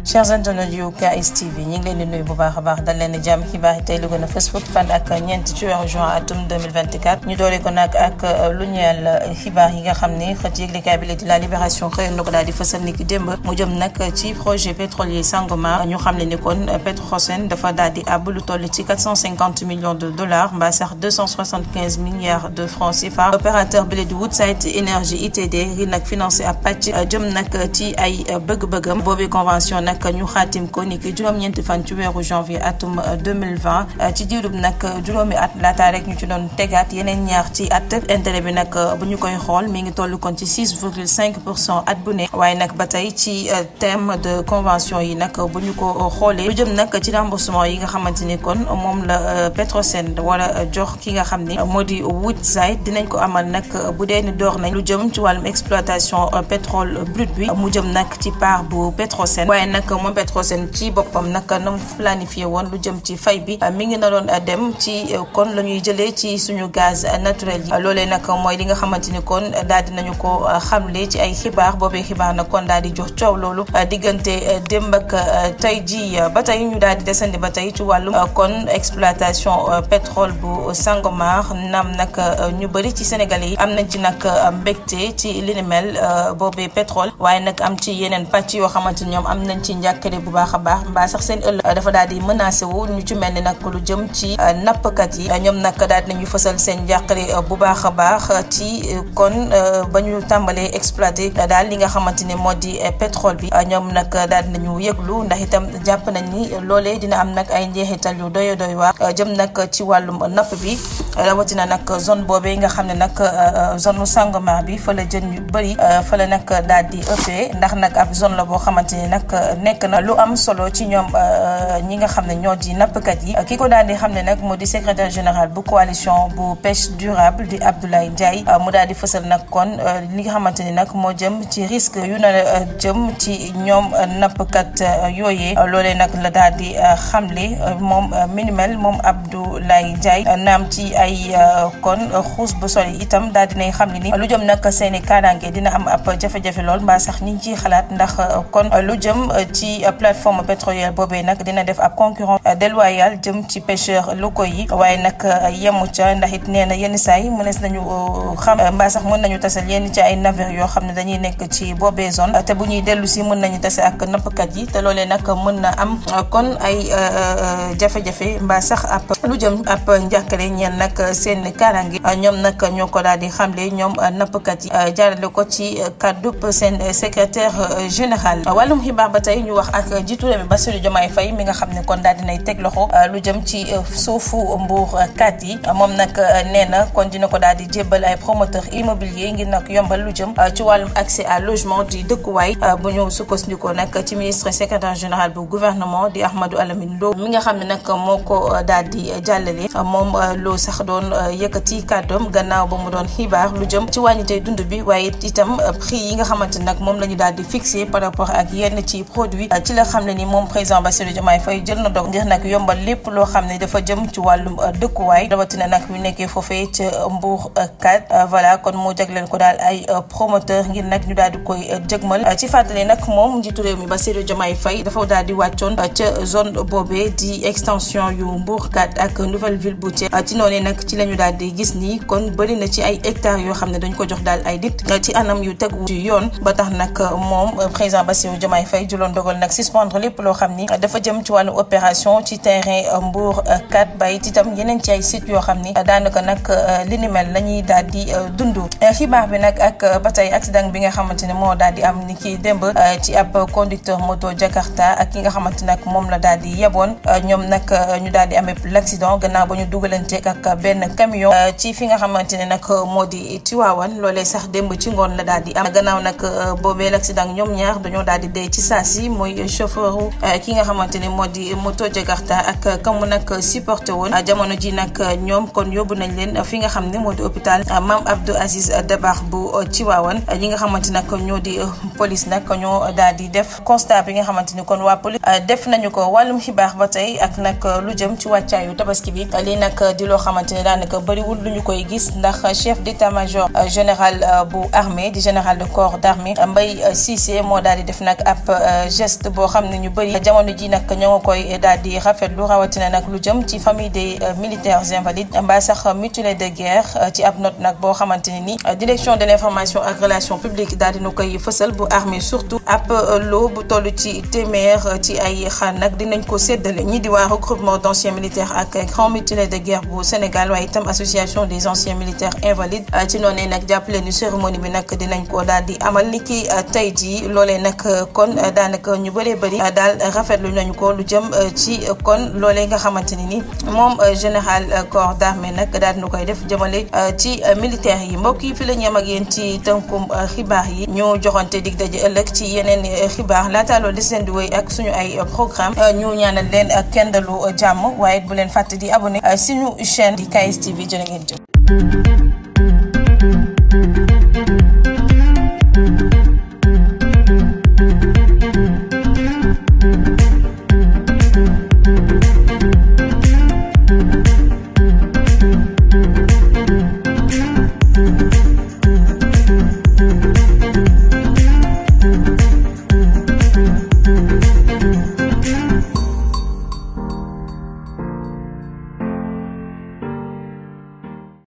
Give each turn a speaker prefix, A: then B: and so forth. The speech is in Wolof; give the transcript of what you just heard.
A: chers internautes yu KSTV ñu ngi leen di nuyu bu baax a baax dal leen jàmm xibaar yi tey lu gën a fës fukki fan ak ñeent ci weeru juin atum 2024 ñu doore ko nag ak lu ñeel xibaar yi nga xam ne xët yëglekaay bi la di la Libération xëy na ko daal di fësal ni ki démb mu jëm nag ci projet pétrolier Sangomar ñu xam ne ni kon Petrosen dafa daal di àbb lu toll ci 450 millions de dollars mbaa sax 275 milliards de francs CFA opérateur bi la di Woodside Energy ITD ri nag financé ab pàcc jëm nag ci ay bëgg-bëggam boobu convention nag ñu xaatim ko ni ki juróom-ñeenti fan ci weeru janvier atum 2020 ci diirub nag juróomi at laata rek ñu ci doon tegaat yeneen ñaar ci at intérêt bi nag bu ñu koy xool mi ngi toll kon ci 6,5% at bu ne waaye nag ba tey ci terme de convention yi nag bu ñu ko xoolee lu jëm nag ci remboursement yi nga xamante ni kon moom la Petrosen wala jox ki nga xam ni moo di Woodside dinañ ko amal nag bu dee ni door nañ lu jëm ci wàllum exploitation pétrole brut bi mu jëm nag ci part bu Petrosen waaye nag moom Petrosen ci boppam nag na mu planifié woon lu jëm ci fay bi mi ngi na doon dem ci kon la ñuy jëlee ci suñu gaz naturel yi loolee nag mooy li nga xamante ni kon daal dinañu ko xamle ci ay xibaar boobee xibaar nag kon daal di jox coow loolu diggante démb ak tey ji ba tey ñu daal di desandi ba tey ci wàllum kon exploitation pétrole bu Sangomar naam nag ñu bëri ci Sénégalais yi am nañ ci nag mbégte ci li ni mel boobee pétrole waaye nag am ci yeneen pàcc yoo xamante ni ñoom am nañ ci njàkkare bu baax a baax mbaa sax seen ëllëg dafa daal di menacé wu ñu ci mel ni nag lu jëm ci nappkat yi ñoom nag daal di nañu fësal seen njàkkare bu baax a baax ci kon ba ñu tàmbalee exploité daal li nga xamante ni moo di pétrole bi ñoom nag daal di nañu yëglu ndax itam jàpp nañ ni loolee dina am nag ay njeexital yu doy waar jëm nag ci wàllum napp bi rawatina nag zone boobee nga xam ne nag zone Sangomar bi fa la jën yu bëri fa la nag daal di ëppee ndax nag ab zone la boo xamante ni nag nekk na lu am solo ci ñoom ñi nga xam ne ñoo di nappkat yi ki ko daal di xam ne nag moo di secrétaire général bu coalition bu pêche durable di Abdoulaye Ndiaye mu daal di fësal nag kon li nga xamante ni nag moo jëm ci risque yu na jëm ci ñoom nappkat yooyee loolee nag la daal di xamle moom minimel moom Abdoulaye Ndiaye naam ci ay kon xuus bu sori itam daal dinay xam ne ni lu jëm nag seeni kaaraange dina am ab jafe-jafe lool mbaa sax ñi ngi ciy xalaat ndax kon lu jëm ci plateforme pétrolière boobee nag dina def ab concurrence déloyale jëm ci pêcheurs locaux yi waaye nag yemu ca ndax it nee na yenn saa yi mënees nañu xam mbaa sax mën nañu tasal yenn ci ay navires yoo xam ne dañuy nekk ci boobee zone te bu ñuy dellu si mën nañu tase ak nappkat yi te loolee nag mën na am kon ay jafe-jafe mbaa sax ab lu jëm ab njàkkare ñeen nag seen kaaraange ñoom nag ñoo ko daal di xamle ñoom nappkat yi jaarale ko ci kaddu seen secrétaire général wàllum xibaar ba tey ñu wax ak jiitu réew mi Bassirou Diomaye Faye mi nga xam ne kon daal dinay teg loxo lu jëm ci suufu Mbour 4 yi moom nag nee na kon dina ko daal di jébbal ay promoteur immobilier ngir nag yombal lu jëm ci wàllum accès à logement di dëkkuwaay bu ñu sukkandikoo nag ci ministre secrétaire général bu gouvernement di Ahmadou Alamine Lo mi nga xam ne nag moo ko daal di jàllale moom loo sax doon yëkkati kàddoom gannaaw ba mu doon xibaar lu jëm ci wàññite dund bi waaye itam prix yi nga xamante nag moom la ñu daal di fixé par rapport ak yenn ci produit ci la xam ne ni moom président Bassirou Diomaye Faye jël na dog ngir nag yombal lépp loo xam ne dafa jëm ci wàllum dëkkuwaay rawatina nag ñu nekkee foofee ca Mbour 4 voilà kon moo jagleel ko daal ay promoteur ngir nag ñu daal di koy jëgmal ci fàttali nag moom njiitu réew mi Bassirou Diomaye Faye dafa daal di wàccoon ca zone boobee di extension yu Mbour 4 ak nouvelle ville bu Thiès ci noonu nag ci la ñu daal di gis ni kon bëri na ci ay hectares yoo xam ne dañ ko jox daal ay nit ci anam yu tegu ci yoon ba tax nag moom président Bassirou Diomaye Faye jëloon dogal nag suspendre lépp loo xam ni dafa jëm ci wàllu opération ci terrain Mbour 4 bay itam yeneen ci ay sites yoo xam ni daanaka nag li ni mel la ñuy daal di dund xibaar bi nag ak ba tey accident bi nga xamante ne moo daal di am ni ki démb ci ab conducteur moto Jakarta ak ki nga xamante nag moom la daal di yeboon ñoom nag ñu daal di amee l'accident gannaaw ba ñu dugalante ak benn camion ci fi nga xamante ne nag moo di Tivaouane loolee sax démb ci ngoon la daal di am gannaaw nag boobee l'accident ñoom ñaar dañoo daal di dee ci saa si mooy chauffeur ki nga xamante ne moo di moto Jakarta ak kamu nag supporté woon jamono ji nag ñoom kon yóbbu nañ leen fi nga xam ne moo di hôpital Mame Abdou Aziz Dabakh bu Tivaouane ñi nga xamante nag ñoo di police nag ñoo daal di def constat bi nga xamante ni kon waa police def nañu ko. wàllum xibaar ba tey ak nag lu jëm ci wàccaayu tabaski bi lii nag di loo xamante ne daanaka bëriwul lu ñu koy gis ndax chef d'état-major général bu armée di général de corps d'armée Mbaye Cissé moo daal di def nag ab geste boo xam ne ñu bëri jamono ji nag ñoo ngi koy daal di rafetlu rawatina nag lu jëm ci famille des militaires invalides mbaa sax mutilés de guerre ci ab note nag boo xamante ne ni direction de l'information ak relations publiques daal dina koy fësal bu armée surtout ab loo bu toll ci téeméer ci ay xar nag dinañ ko séddale ñi di waa regroupement d'anciens militaires ak grands mutilés de guerre bu Sénégal waaye itam association des anciens militaires invalides ci noonu nag jàppale ni cérémonie bi nag dinañ ko daal di amal ni ki tey jii loolee nag kon daanaka ñu bëree bëri daal rafetlu nañu ko lu jëm ci kon loolee nga xamante ni moom général corps d'armée nag daal dina koy def jëmale ci militaires yi mbokk yi fi la ñu yem ak yéen ci tënkum xibaar yi ñu joxante dig daje ëllëg ci yeneen xibaar laata loolu des leen di wéy ak suñu ay programme ñu ñaanal leen ak kendalu jàmm waaye bu leen fàtte di abonné suñu chaîne di KS TV jërë ngeen jëf